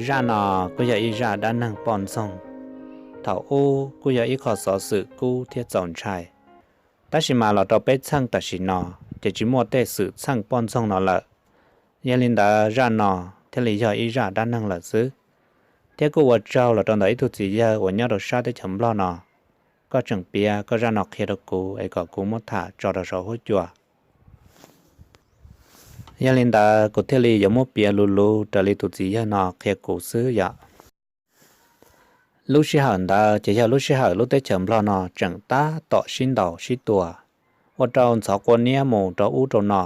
Zaj no kuj yog ib zaj dab neeg poj ntxoog, thaum ub kuj yog ib qho xov xwm kub thiab txaus ntshai, tab sis mas los rau peb txheej tam sim no ces tsis muaj tej xwm txheej poj ntxoog no lawm. Yog li ntawd zaj no thiaj li yog ib zaj dab neeg lawm xwb. Thiab kuj ua tsaug los rau ntawm ib tug txiv yawg uas nyob rau sab teb chaws Nplog no, koj tseem piav koj zaj no qhia rau kuv es kom kuv muab tham tso rau saum huab cua. Yog li ntawd kuv thiaj li yuav muab piav luv luv raws li tus txiv yawg no qhia kuv xwb yom. Lub sij hawm ntawd ces yog lub sij hawm lub teb chaws Nplog no tseem tab tom sib ntaus sib tua, ua rau ntxhov quav niab mus rau ub rau no,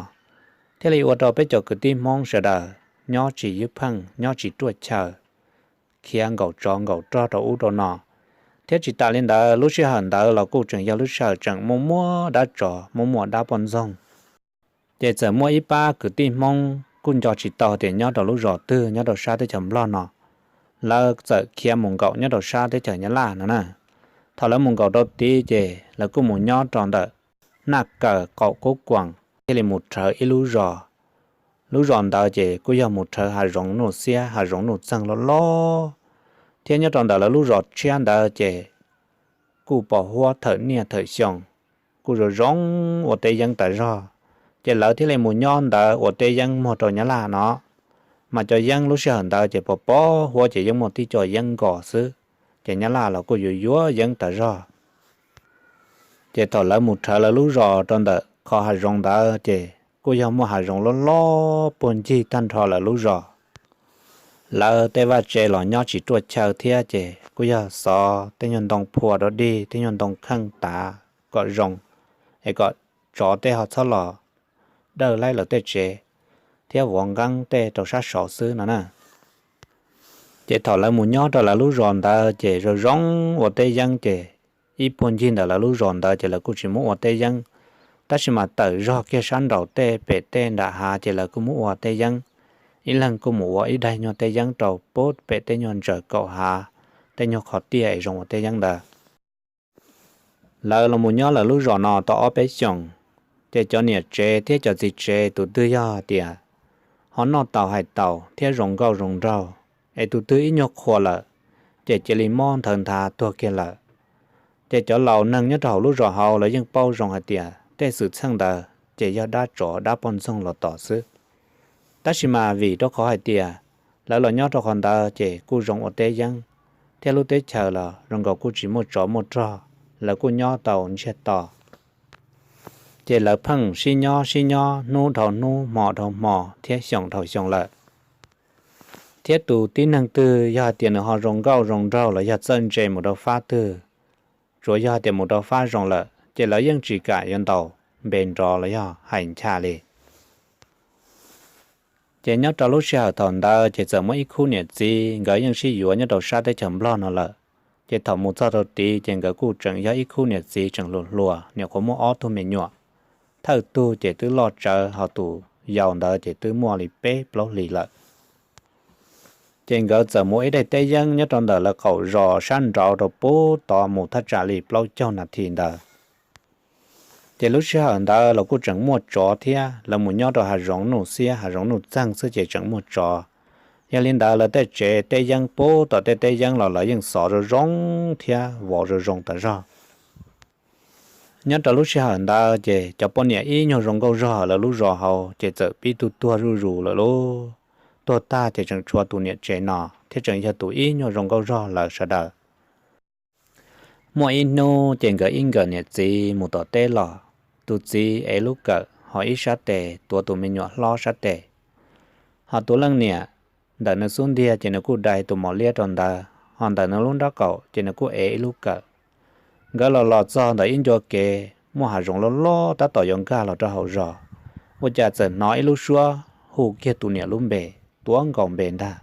thiaj li ua rau peb cov kwv tij Hmoob sawv daws nyob tsis ywj pheej, nyob tsis ruaj chaw, khiav nkaum tsov nkaum rog rau ub rau no. Thiab tsis tas li ntawd, lub sij hawm ntawd los kuj tseem yog lub sij hawm tseem muaj muaj dab tsov, muaj muaj dab poj ntxoog. Ces txawm muaj ib pab kwv tij Hmoob kuj nco tsis tau tias nyob rau lub zos twg nyob rau sab teb chaws Nplog no, lawv txawm khiav mus nkaum nyob rau sab teb chaws Nyab Laj no na. Thaum lawv mus nkaum rau tid ces lawv kuj mus nyob rau ntawm Naj Kaws qaum Kub Kuam, thiaj li mus rhawv ib lub zos. Lub zos ntawd ces kuj yog mus rhawv hav zoov nuj xiab, hav zoov nuj txeeg loj loj, thiab nyob rau ntawm lawv lub zos tshiab ntawd ces kuj pos huab thawm niaj thawm xyoo, kuj zoo zoo ua teb yeeb tas zog. Ces lawv thiaj li mus nyob ntawd ua teb yeeb muag rau Nyab Laj no. Mas cov yeeb lub sij hawm ntawd ces pos pos huab ces yeej muaj tib co yeeb nkos xwb, ces Nyab Laj los kuj yuav yuav yeeb tas zog. Ces thaum lawv mus rhawv lawv lub zos rau ntawm qhov hav zoov ntawd ces kuj yog muaj hav zoov loj loj puag ncig tag nrho lawv lub zos. Lawv tej vaj tse los nyob tsis ruaj chaw thiab ces kuj yog xov tej nyuag ntoo phua rau dig, tej nyuag ntoo kheej tav kom zoo, es kom tsov tej ho txhob los dawj laib lawv tej tsev thiab vov nqeeb tej rau sab saud xwb no na. Ces thaum lawv mus nyob rau lawv lub zos ntawd ces zoo zoo ua teb yeeb ces ib puag ncig ntawm lawv lub zos ntawd ces lawv kuj tsis muab ua teb yeeb, tab sis mas tawm zog kiag sab nraum tej pem tej nram hav ces lawv kuj muab ua teb yeeb. Ib leeg kuj mus ua ib daig nyuag teb yeeb rau pub pem tej nyuag ntsaws kaum hav, tej nyuag qhov tiaj es zoo ua teb yeeb ntawd. Lawv los mus nyob lawv lub zos no tau ob peb xyoos, ces cov niam tsev thiab cov txiv tsev tus twg yog hais tias ho noj taus hais taus thiab zoo nkauj zoo nraug, es tus twg ib nyuag qhuas lawm, ces cia li mob nthawv nthav tuag kiag lawm. Ces cov laus neeg nyob rau hauv lub zos hauv lawv yeej paub zoo hais tias tej xwm txheej ntawd ces yog dab tsov dab poj ntxoog los tom xwb. Tab sis mas vim rau qhov hais tias lawv los nyob rau qhov ntawd ces kuj zoo ua teb yeeb, thiab lub teb chaws los zoo nkaus kuj tsis muaj tsov muaj rog, lawv kuj nyob tau ntsiag to. Ces lawv pheej sib nyob sib nyob hnub dhau hnub, hmo dhau hmo thiab xyoo dhau xyoo lawm. Thiab tus tib neeg twg yog hais tias nws ho zoo nkauj zoo nraug los yog txawj ntse mus rau fab twg, tsuav yog hais tias mus rau fab zoo lawm ces lawv yeej tsis kam yuav ntaus npe nrov los yog hais ncha li. Ces nyob rau lub sij hawm thaum ntawd ces txawm muaj ib khub niam txiv nkawd yeej sib yuav nyob rau sab teb chaws Nplog no lawm. Ces thaum mus txog rau tid ces nkawd kuj tseem yog ib khub niam txiv tseem hluas hluas, nyuam qhuav muaj ob tug me nyuam. Thawj tug ces twb loj tsawv, ho tus yau ntawd ces twb muaj li peb plaub hlis lawm. Ces nkawd txawm mus ib daim teb yeeb nyob rau ntawm lawv qaum zos sab nraud rau pub tod mus thaj tsam li plaub caug nas this ntawd. Ces lub sij hawm ntawd los kuj tseem muaj tsov thiab, lawv mus nyob rau hav zoov nuj xiab hav zoov nuj txeeg xwb ces tseem muaj tsov. Yog li ntawd lawv tej tsev teb yeeb pub tom tej teb yeeb los lawv yeej xov zoo zoo thiab vov zoo zoo tas zog. Nyob rau lub sij hawm ntawd ces cov poj niam ib nyuag zoo nkauj zog lawv lub zos hauv ces txawm pib tuag tuag zuj zus lawm lauj. Tuag tag ces tseem tshuav tus niam tsev no thiab tseem yog tus ib nyuag zoo nkauj zog lawv sawv daws. Muaj ib hnub ces nkawd ib nkawm niam txiv mus tom teb los, tus txiv ev lub kawm ho ib sab tes tuav tus me nyuam hlob sab tes. Ho tus leej niam ntawm nws xub ntiag ces nws kuj dai tus mos liab rau ntawd, ho ntawm nws lub nrab qaum ces nws kuj ev ib lub kawm. Nkawd los los txog ntawm ib ncua kev muaj hav zoov loj loj tab tom yuav nkag los rau hauv zos, ua cas txawm hnov ib lub suab hu kiag tus niam lub npe, tuav nkaus npe ntag.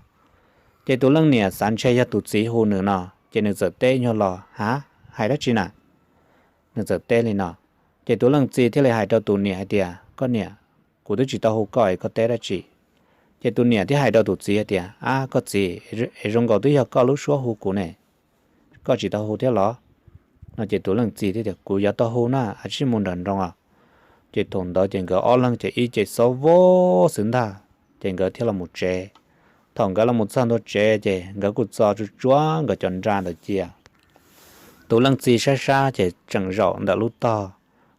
Ces tus leej niam xav ntshe yog tus txiv hu nws no, ces nws txawm teb nyuag los, Hav, hais dab tsi na? Nws txawm teb li no. Ces tus leej txiv thiaj li hais rau tus niam hais tias, Koj niam, kuv twb tsis tau hu koj es koj teb dab tsi? Ces tus niam thiaj hais rau tus txiv hais tias, Ab, koj txiv, es zoo nkaus twb yog koj lub suab hu kuv ne, koj tsis tau hu thiab los? No ces tus leej txiv thiaj tias, Kuv yuav tau hu na, ab tsis mus nram nroog os. Ces thaum ntawd ces nkawd ob leeg ces ib ce xob vog xwb ntag, ces nkawd thiaj los mus tsev. Thaum nkawd los mus txog ntua tsev ces nkawd kuj txo tsuag tsuag nkawd cov nra ntawd cia. Tus leej txiv saib saib ces tseem zaum ntawm lub tog,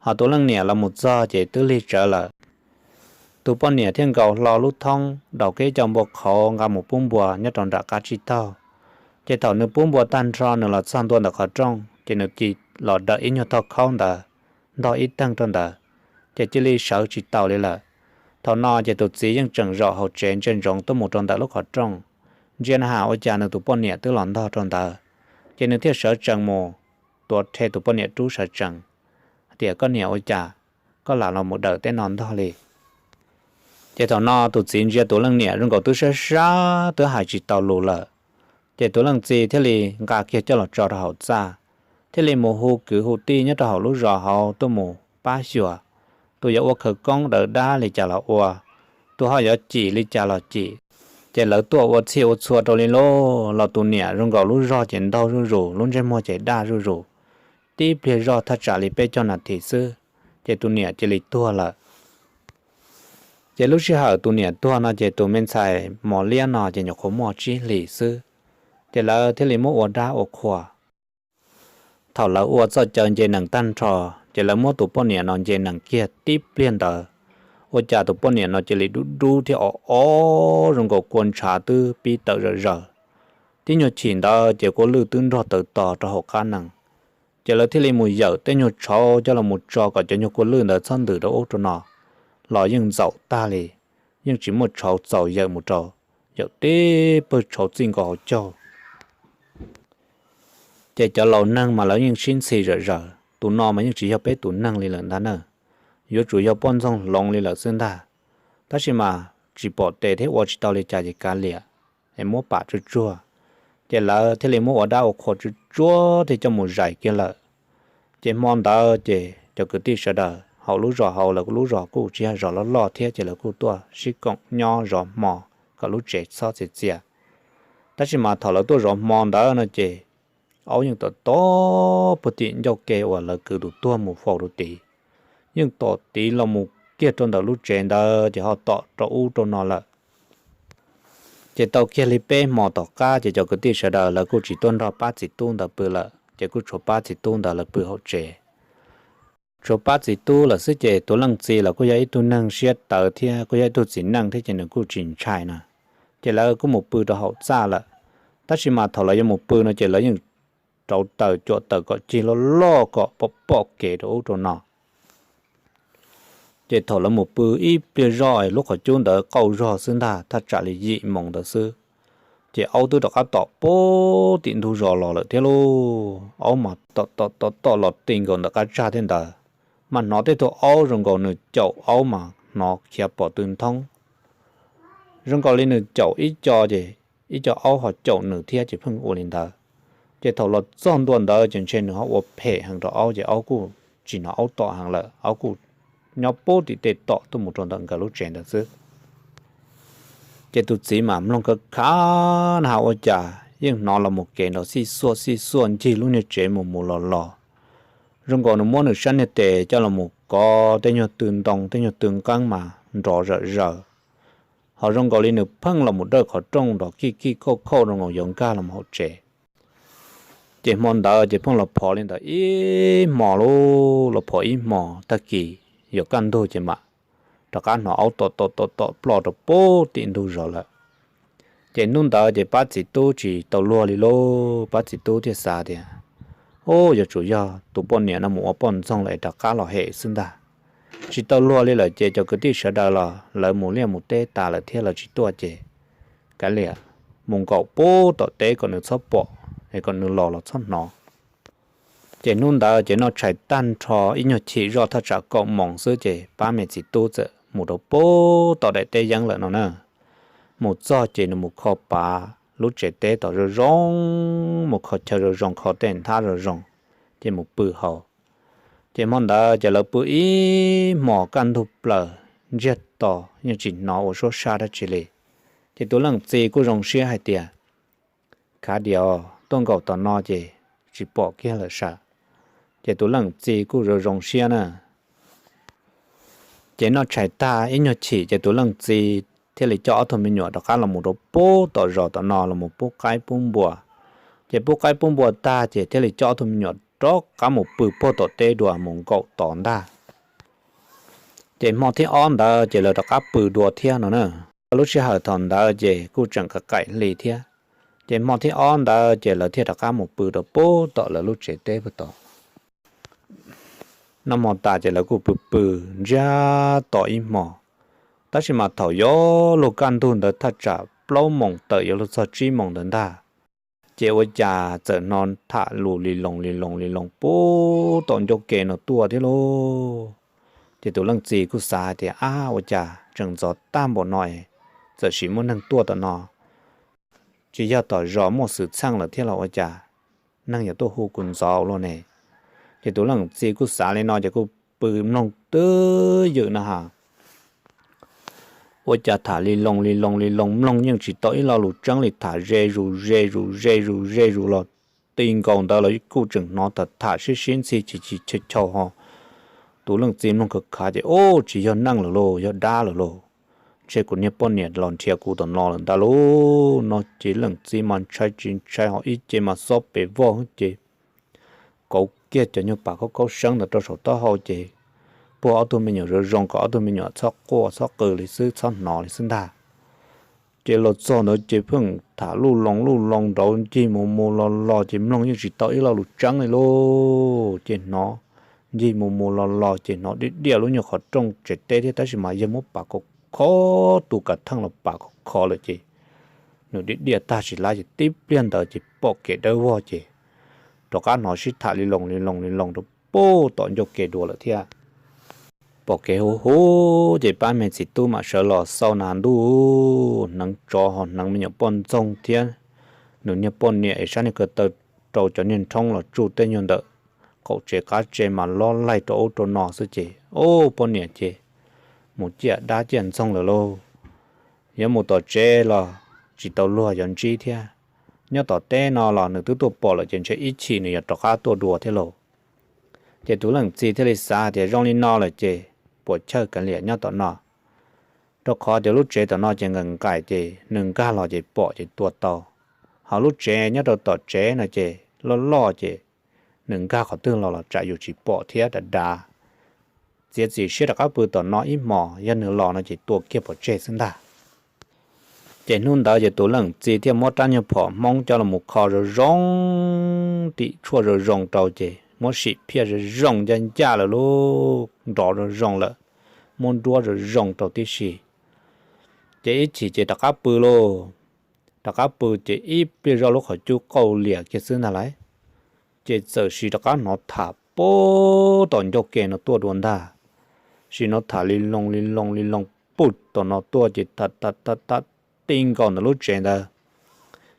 ho tus leej niam los mus txog ces twb lig tsawv lawm. Tus poj niam thiaj nkaus hlo lub thoob daus kiag ib co npua qhauv nqa mus pub npua nyob rau nram qab tsib taug. Ces thaum nws pub npua tag nrho nws los txog ntua ntawm qhov rooj ces nws cia los dawm ib nyuag tog khaub ntawd ntog ib teeg rau ntawd, ces cia li sawv tsis taus li lawm. Thaum no ces tus txiv yeej tseem zaum hauv tsev ntsia ntsoov tuaj mus rau ntawm lub qhov rooj, ntsia na has ua cas nws tus poj niam twb los ntog rau ntawd. Ces nws thiaj sawv tsees mus tuav rhe tus poj niam rub sawv tsees, hais tias, Koj niam, ua cas koj lam los mus dawm tej no ntog li? Ces thaum no tus txiv ntsia tus leej niam zoo nkaus twb sab sab twb hais tsis tau lus lawm. Ces tus leej txiv thiaj li nqa kiag coj los tso rau hauv txaj, thiaj li mus hu kwv hu tij nyob rau hauv lub zos hauv tuaj mus pab xyuas. Tus yuav ua khawv koob daws dab li cas los ua, tus ho yuav cim li cas los cim. Ces lawv tuaj ua txhij ua txhua rau li lauj, los tus niam zoo nkaus lub zog ces ntaug zuj zus, lub ntsej muag ces daj zuj zus. Tib pliag zog thaj tsam li peb caug nas this xwb, ces tus niam cia li tuag lawm. Ces lub sij hawm tus niam tuag no ces tus me ntxhais mos liab no ces nyuam qhuav muaj tsib hlis xwb, ces lawv thiaj li muab ua dab ua qhua. Thaum lawv ua txoj caw nce nees tag nrho, ces lawv muab tus poj niam no nce nees kiag tib pliag ntawd, ua cas tus poj niam no cia li dub dub thiab o o zoo nkaus kua ntshav twb pib tawm zom zaws. Tib nyuag chim ntawd ces kua lwj twb nrog tawv tos rau hauv qab nees. Ces lawv thiaj li mus yawm tej nyuag tshauv coj los mus tso kom cov nyuag kua lwj ntawd txhob ntws rau ub rau no, los yeej ntxaum tag li, yeej tsis muaj tshauv txaus yawm mus rau, yawm tib pawg tshauv txij nkaus hauv caug. Ces cov laus neeg mas lawv yeej sib ntxhi zom zaws, tus no mas yeej tsis yog peb tus neeg li lawm ntag na, yuav tsum yog poj ntxoog hloov li lawm xwb ntag. Tab sis mas tsis pom tes thiab ua tsis tau li cas ces kav liam, es muab pam tsuag tsuag. Ces lawv thiaj li muab ua dab ua qhua tsuag tsuag thiaj coj mus zais kiag lawm. Ces hmo ntawd ces cov kwv tij sawv daws hauv lub zos hauv lawv lub zos kuj tsis yog zos loj loj thiab ces lawv kuj tuaj sib koom nyob zov hmo kom lub tsev txhob txias txias. Tab sis mas thaum lawv tuaj zov hmo ntawd no ces aub yeej tom tom puag tim ncauj ke uas lawv kwv tus tuag mus faus rau tid, yeej tom tid los mus kiag rau ntawm lub tsev ntawd ces ho tom rau ub rau no lawm. Ces tau kiag li peb hmo tom qab ces cov kwv tij sawv daws lawv kuj tsis tuaj nrog pab txiv tub ntawd pw lawm, ces kuj tshuav pab txiv tub ntawd lawv pw hauv tsev. Tshuav pab txiv tub lawm xwb ces tus leej txiv los kuj yog ib tug neeg siab tawv thiab kuj yog ib tug txiv neej thiab ces nws kuj tsis ntshai na. Ces lawv kuj mus pw rau hauv txaj lawm. Tab sis mas thaum lawv yuav mus pw no ces lawv yeej rauv taws cuam taws kom cig loj loj kom pom pom kev rau ub rau no. Ces thaum lawv mus pw ib pliag zoj lub qhov cub ntawd qaug zog xwb ntag, thaj tsam li yim moos ntawd xwb, ces aub twb rov qab tom puag tim ntug zos los lawm thiab lauj. Aub mas tom tom tom tom los ti nkaus ntawm qab tsag thiab ntawd, mas hnov tej tug aub zoo nkaus nws caum aub mas hnov khiav pom tw nthoob. Zoo nkaus li nws caum ib co ces ib co aub ho caum nws thiab ces pheej ua li ntawd. Ces thaum los txog ntua ntawd ces ntshe nws ho ua phem heev rau aub ces aub kuj tsis hnov aub tom heev lawm, aub kuj nyob puag tim tej tom tuaj mus rau ntawm nkawd lub tsev ntawd xwb. Ces tus txiv mas mloog khav khav na has ua cas yeej hnov los mus kev nrov xij xuaj xij xuaj ncig lub niag tsev mus mus los los. Zoo nkaus nws muab nws sab niag tes coj los mus kov tej nyuag tw ntoo tej nyuag tw nqeeb mas nrov zawm zaws. Ho zoo nkaus li nws pheej los mus dawj qhov rooj nrov kij kij khauj khauj zoo nkaus yuav nkag los hauv tsev. Ces hmo ntawd ces pheej los phov li ntawd ib hmo lauj, los phov ib hmo tag kis yuav kaj ntug ces mam rov qab hnov aub tom tom tom tom ploj rau puag tim ntug zos lawm. Ces hnub ntawd ces pab txiv tub tsis tau luag li lauj, pab txiv tub thiaj xav tias, Ub, yuav tsum yog tus poj niam no mus ua poj ntxoog lawm es rov qab los hem xwb ntag. Tsis tau luag li lawm ces cov kwv tij sawv daws los lawv mus liaj mus teb tas lawm thiab lawv tsis tuaj ces kav liam, mus nkaum puag tom teb kom nws txhob pom es kom nws los los txhob hnov. Ces hnub ntawd ces noj tshais tag nrho ib nyuag chim zoj thaj tsam kaum moos xwb ces pab me txiv tub txawm mus rau puag tom daim teb yeeb lawm no na. Mus txog ces nws mus kho pav lub tsev teb tom zoo zoo, mus kho chaw zoo zoo, kho tej nthab zoo zoo, ces mus pw hauv. Ces hmo ntawd ces lawv pw ib hmos kaj ntug plaws ntsiag to, yeej tsis hnov ua suab sab dab tsi li. Ces tus leej txiv kuj zoo siab hais tias, Khav diam, tuaj nkaum tom no ces tsis pom kiag lawm sav. Ces tus leej txiv kuj zoo zoo siab na. Ces noj tshais tag ib nyuag chim ces tus leej txiv thiaj li coj ob tug me nyuam rov qab los mus rau pem tom zos tom no los mus pub qaib pub npua. Ces pub qaib pub npua tag ces thiaj li coj ob tug me nyuam rov qab mus pw puag tom teb dua mus nkaum tod ntag. Ces hmo thib ob ntawd ces lawv rov qab pw dua thiab no na. Lub sij hawm thaum ntawd ces kuj tseem qaim hli thiab. Ces hmo thib ob ntawd ces lawv thiaj rov qab mus pw rau pem tom lawv lub tsev teb puag tod. Noj hmo tas ces lawv kuj pw pw ntsiag to ib hmo. Tab sis mas thaum yuav luag kaj ntug ntawd thaj tsam plaub moos tawm yuav luag txog tsib moos ntawd ntag, ces ua cas txawm hnov tham lus li loos li loos li loos pem tom ncauj ke no tuaj thiab lauj. Ces tus leej txiv kuj xav hais tias, ab, ua cas tseem ntxov tag npaum no es txawm sim muaj neeg tuaj tom no, tsis yog tom zos muaj xwm txheej lawm thiab los ua cas neeg yuav tuaj hu kuv ntxov luaj ne? Ces tus leej txiv kuj xav li no ces kuj pw mloog twj ywm no ha. Ua cas tham li loos li loos li loos mloog yeej tsis tau ib lo lus tseeb li, tham ze zus ze zus ze zus ze zus los ti nkaus ntawd los kuj tseem hnov tham tham sib sib ntxhi chis chis chaw chaw ho. Tus leej txiv mloog khav khav ces, ub, tsis yog neeg lawm lauj, yog dab lawm lauj. Ntshe kuv niag poj niam los nrhiav kuv tom no lawm ntag lauj no ces leej txiv mas ntshai tsis ntshai ho ib ce mas xob pes vog ces kauv kiag cov nyuag pam khaub khaub seeb ntawd rau saum taub hau ces puag ob tug me nyuam zoo zoo kom ob tug me nyuam txhob quaj txhob qw li xwb, txhob hnov li xwb ntag. Ces los txog ntawd ces pheej tham luj loos luj loos nraud ncig mus mus los los ces mloog yeej tsis tau ib lo lus tseeb li lauj. Ces hnov ncig mus mus los los ces hnov diaj diaj lub nyuag qhov rooj tsev teb thiab tab sis mas yog muab pam khov khov, tus kav theej los pam khov khov lawm ces nws diaj diaj tag tsis lab ces tib pliag ntawd ces pom kev dawb vog ces rov qab hnov sib tham li loos li loos li loos rau pem tom ncauj ke dua lawm thiab. Pom kev huv huv ces pab me txiv tub mam sawv los xauj na, ntuj, hneev tsov ho hneev me nyuam poj ntxoog thiab nws niag poj niam es sab niag ko taw rau cov niag nrhoob los tsuj tej nyuag ntawm qaum tsev qab tsev mas lob laig rau ub rau no xwb ces, ub, poj niam ces mus ciaj dab ciaj ntxoog lawm lauj. Yuav mus tom tsev los tsis tau luag yuav ntsib thiab. Nyob tom teb no los nws twb tuaj pom lawm ces ntshe ib chim nws yuav rov qab tuaj dua thiab lauj. Ces tus leej txiv thiaj li xav tias zoo li no lawm ces puas chawj kav liam nyob tom no, rau qhov tias lub tsev tom no ces nqaim nqaim ces nws nkag los ces pom ces tua tau. Ho lub tsev nyob rau tom tsev no ces loj loj ces nws nkag qhov twg los los tsam yus tsis pom thiab dav dav. Txiav txim siab rov qab pw tom no ib hmos, yog nws los no ces tua kiag pov tseg xwb ntag. Ces hnub ntawd ces tus leej txiv thiaj muab rab nyuag phom Hmoob coj los mus kho zoo zoo, tim tshuaj zoo zoo rau ces muab sim phiaj zoo zoo ncaj ncaj lawm lauj, nrov zoo zoo lawm, muab nruab zoo zoo rau tib si. Ces ib chim ces rov qab pw lauj. Rov qab pw ces ib pliag zoj lub qhov cub qauj liam kiag xwb ntag lauj, ces txawm sim rov qab hnov tham pem tom ncauj ke no tuaj dua ntag. Sim hnov tham li loos li loos li loos pem tom no tuaj ces tham tham tham tham ti nkaus ntawm lub tsev ntawd.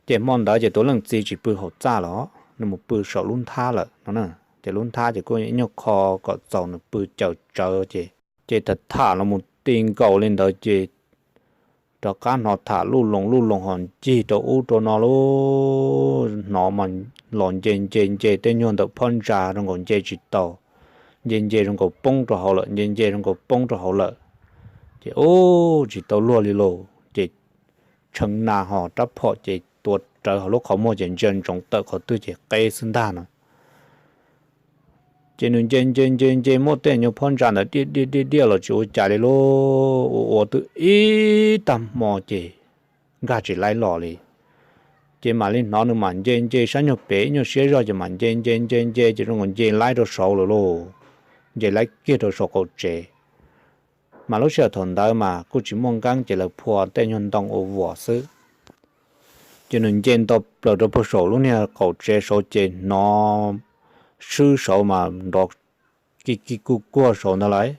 Ces hmo ntawd ces tus leej txiv tsis pw hauv txaj los nws mus pw saum lub nthab lawm no. Ces lub nthab ces kuj ib nyuag qho kom txaus nws pw caws tsawv ces, ces tham tham los mus ti nkaus li ntawd ces rov qab hnov tham luj loos luj loos ho ncig rau ub rau no lauj. Hnov mas los nce nce nce tej nyuag ntawm phab ntsa zoo nkaus nce tsis tau, nce nce zoo nkaus poob rau hauv lawm, nce nce zoo nkaus poob rau hauv lawm. Ces ub, tsis tau luag li lauj, ces tshee na ho rab phom ces tua rawv hauv lub qhov muag ces ntsia ntsoov tawm qhov twg ces qeb xwb ntag no. Ces nws nce nce nce nce muab tej nyuag phab ntsa ntawd diaj diaj diaj diaj los tsis ua cas li lauj, ua ua twb ib tag hmo ces nkag tsis laib los li. Ces mam li hnov nws mam nce nce sab nyuag pem ib nyuag siab zog ces mam nce nce nce nce ces zoo nkaus nce laib rau saud lawm lauj, nce laib kiag rau saum qaum tsev. Mas lub sij hawm thaum ntawd mas kuj tsis muaj nqeeb ces lawv phua tej nyuag ntoo ua vuas xwb. Ces nws nce nto plaws rau puag saum lub niag qaum tsev saud ces hnov swb saud mas nrov ki ki kuj kuag saud ntag lauj.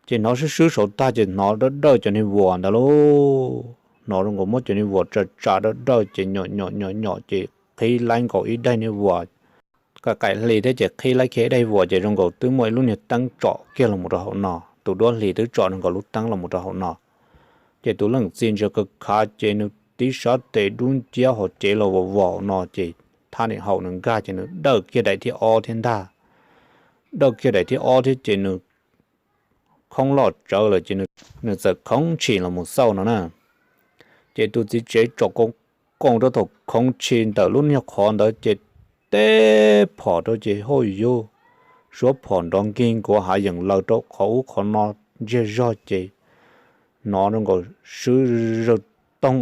Ces hnov swb swb saud tag ces hnov dawb dawj cov niag vuas ntawd lauj. Hnov zoo nkaus muab cov niag vuas tsa tsa dawb dawj ces nyom nyom nyom nyom ces qhib laib nkaus ib daig niag vuas. Qaim qaim hli thiab ces qhib laib kiag ib daig vuas ces zoo nkaus twb muaj ib lub niag teeb tsom kiag los mus rau hauv no, tus duab hlis twb tsom nkaus lub teeb los mus rau hauv no. Ces tus leej txiv ntsia kav khav ces nws tib sab tes dub nciab hauv cev los vos vos no ces thaj niam haum nws nkag ces nws dawj kiag daim thib ob thiab ntag. Dawj kiag daim thib ob thiab ces nws khoob loj tsawv lawm ces nws txawm khoov tshis los mus xauj no na. Ces tus txiv tsev tsom koom rau thaum khoov tshis ntawm lub niag qhov ntawd ces teb phom rau ces hauj yug, suav phom nrov nkig nkuav hav yeem laws rau qhov ub qhov no ntsiag zog ces hnov zoo nkaus swb zawg toog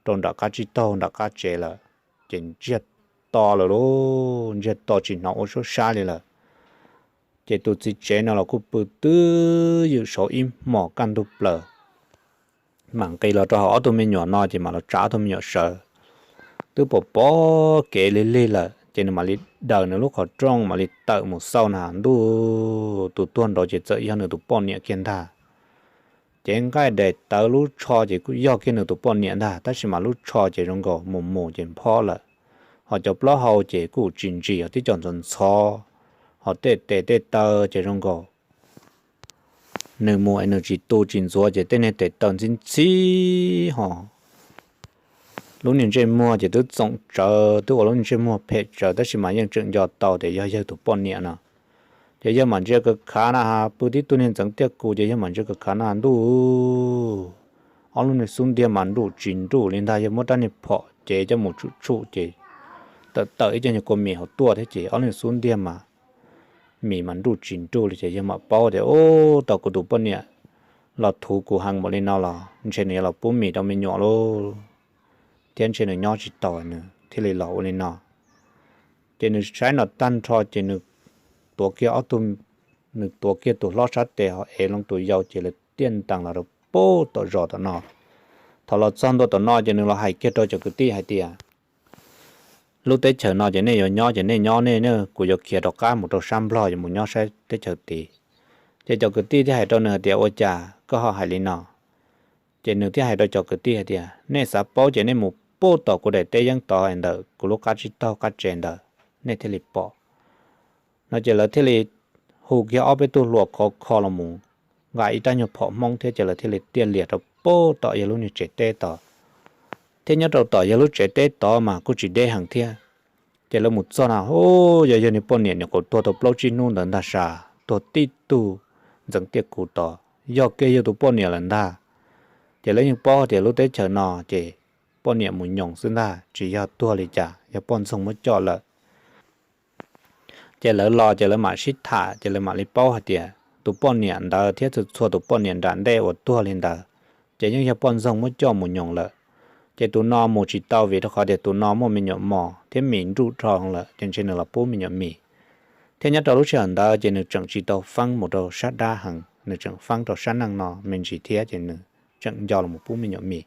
rau nram qab tsib taug nram qab tsev lawm. Ces ntsiag to lawm lauj, ntsiag to tsis hnov ua suab sab li lawm. Ces tus txiv tsev no los kuj pw twb ywm saud ib hmos kaj ntug plaws, mam nqis los rau hauv ob tug me nyuam no ces mam los tsa ob tug me nyuam sawv. Twb pom pom kev lig lig lawm ces nws mam li daws nws lub qhov rooj mam li tawm mus xauj na, ntuj, tus tuag nraud ces txawm yog nws tus poj niam kiag ntag. Ces nqaij daim tawv lub tsho ces kuj yog kiag nws tus poj niam ntag, tab sis mas lub tsho ces zoo nkaus mus mus ces nphob lawm, ho cov plaub hau ces kuj tsis ntsim, ho tib co ntxhov ntxhov, ho tej tes tej taw ces zoo nkaus nws mus es nws tsis tu tsis ntxuav ces tej niag tes taw ntxhib ntxhib ho lub niag ntsej muag ces twb txoom tsawv, twb ua lub niag ntsej muag phem tsawv, tab sis mas yeej tseem nco tau tias yog yawg tus poj niam no. Ces yawg mam ntsia kav khav na, pw tib tug niag ntxeev tiaj kus ces yawg mam ntsia kav khav na, ntuj, ob lub niag xub ntiag mas nruj tsis nruj li ntag. Yawg muab rab niag phom cev coj mus tshum tshum ces tawm tawm ib co nyuag kua mis hauv tuaj thiab ces ob lub niag xub ntiag mas mis mas nruj tsis nruj li ces yawg mam paub tias, ub, tau kuv tus poj niam los thuv kuv heev npaum li no los ntshe nws yuav los pub mis rau me nyuam lauj, thiab ntshe nws nyob tsis tau nws thiaj li los ua li no. Ces nws saib no tag nrho ces nws tuav kiag ob tug, nws tuav kiag tus hlob sab tes ho ev loo tus yau ces lawv tiaj ntees los rau pem tom zos tom no. Thaum los txog ntua tom no ces nws los hais kiag rau cov kwv tij hais tias, lub teb chaws no ces nej yuav nyob ces nej nyob nej, kuv yuav khiav rov qab mus rau sab Nplog yuav mus nyob sab teb chaws tid. Ces cov kwv tij thiaj hais rau nws hais tias, ua cas koj ho hais li no? Ces nws thiaj hais rau cov kwv tij hais tias, nej xav paub ces nej mus pem tom kuv daim teb yeeb tod ntawm kuv lub qab tsib taug qab tsev ntawd nej thiaj li pom. No ces lawv thiaj li hu kiag ob peb tug hluas khov kho los mus nqa ib rab nyuag phom Hmoob thiab ces lawv thiaj li tiaj lias rau pem tom yawg lub niag tsev teb tod. Thiab nyob rau tom yawg lub tsev teb tod mas kuj tsis deb heev thiab. Ces lawv mus txog na, hu, yog yawg niag poj niam nyuam qhuav tuag tau plaub tsib hnub ntawd ntag sav, tuag tib tug ntxeev tiaj kuv tod, yog kiag yawg tus poj niam lawm ntag. Ces lawv yeej paub tias lub teb chaws no ces poj niam mus nyoos xwb ntag, tsis yog tuag li cas, yog poj ntxoog muab coj lawm. Ces lawv los ces lawv mam sib tham ces lawv mam li paub hais tias tus poj niam ntawd thiab txhua txhua tus poj niam nram ntej uas tuag li ntawd ces yeej yog poj ntxoog muab coj mus nyoos lawm. Ces tus no mus tsis tau vim rau qhov tias tus no muaj me nyuam mos thiab mis nruj dhau lawm ces ntshe nws los pub me nyuam mis. Thiab nyob rau lub sij hawm ntawd ces nws tseem tsis tau feeb mus rau sab dab heev, nws tseem feeb rau sab neej no me ntsis thiab ces nws tseem nco los mus pub me nyuam mis.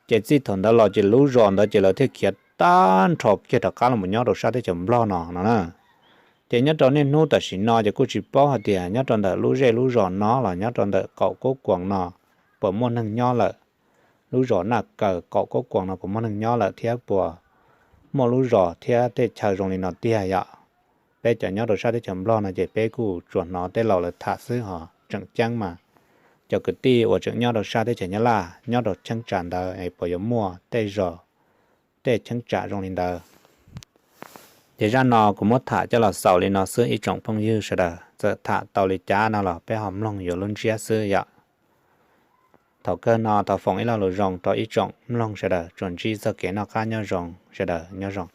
Ces txij thaum ntawd los ces lub zos ntawd ces lawv thiaj khiav tag nrho kiag rov qab los nyob rau sab teb chaws Nplog no no na. Ces nyob rau niaj hnub tam sim no ces kuj tsis paub hais tias nyob rau ntawm lub zej lub zos no los nyob rau ntawm qaum Kob Kuas no puas muaj neeg nyob lawm. Lub zos Naj Kaws qaum Kob Kuas no puas muaj neeg nyob lawm thiab puas muaj lub zos thiab tej chaw zoo li no tiag yom. Peb cov nyob rau sab teb chaws Nplog no ces peb kuj tsuas hnov tej laus lawv tham xwb ho tseem ceeb mas cov kwv tij uas tseem nyob rau sab teb chaws Nyab Laj nyob rau cheeb tsam ntawd es puas yuav muaj tej zos, tej cheeb tsam zoo li ntawd. Ces zaj no kuv muab tham coj los xaus li no xwb ib tsoom phooj ywg sawv daws, txawm tham tau li cas no los peb ho mloog yuav lub ntsiab xwb yom. Thaum kawg no thov foom ib lo lus zoo rau ib tsoom mloog sawv daws tsuas ntsib txoj kev noj qab nyob zoo sawv daws nyob zoo.